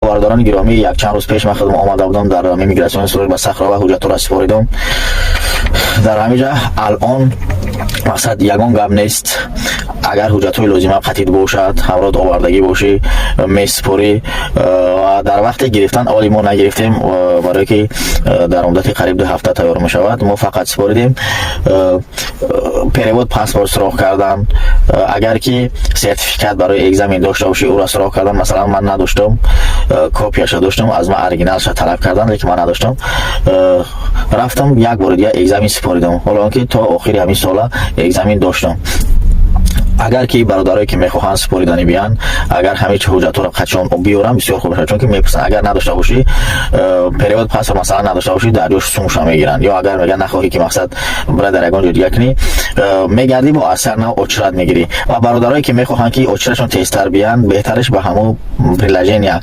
Бародарони гиромӣ, якчанд рӯз пеш ман худам омада будам дар миграционный служба Сахарова, ҳуҷҷатҳоро супоридам. Дар ҳамин ҷа алон мақсад ягон гап нест. Агар ҳуҷҷатҳои лозима қатид бошад, ҳамроҳ овардагӣ бошӣ, месупорӣ ва дар вақте гирифтан оли мо нагирифтем, барое ки дар муддати қариб 2 ҳафта тайёр мешавад. Мо фақат супоридем, перевод паспорт суроғ кардан, агар ки сертификат барои экзамен дошта бошӣ, ӯро суроғ кардан. Масалан, ман надоштам, копияша доштам, аз ман оригиналша талаб кардан, лекин ман надоштам. Рафтам, як бори дигар экзамен супоридам, ҳоло он ки то охири ҳамин сола экзамен доштам. Агар ки бародарое ки мехоҳанд супоридани биян, агар ҳамин чи ҳуҷҷатҳоро қачон биёрам, бисёр хуб мешавад, чунки мепурсанд. Агар надошта бошӣ, перевод паспорт масалан надошта бошӣ, дар ҷош сумша мегиранд. Ё агар мегӯянд, нахоҳӣ ки мақсад бира дар ягон ҷо дигар кунӣ, мегардӣ, бо аз сар нав очередь мегирӣ. Ва бародарое ки мехоҳанд, ки очередь шон тезтар биянд, беҳтараш ба ҳамун приложения.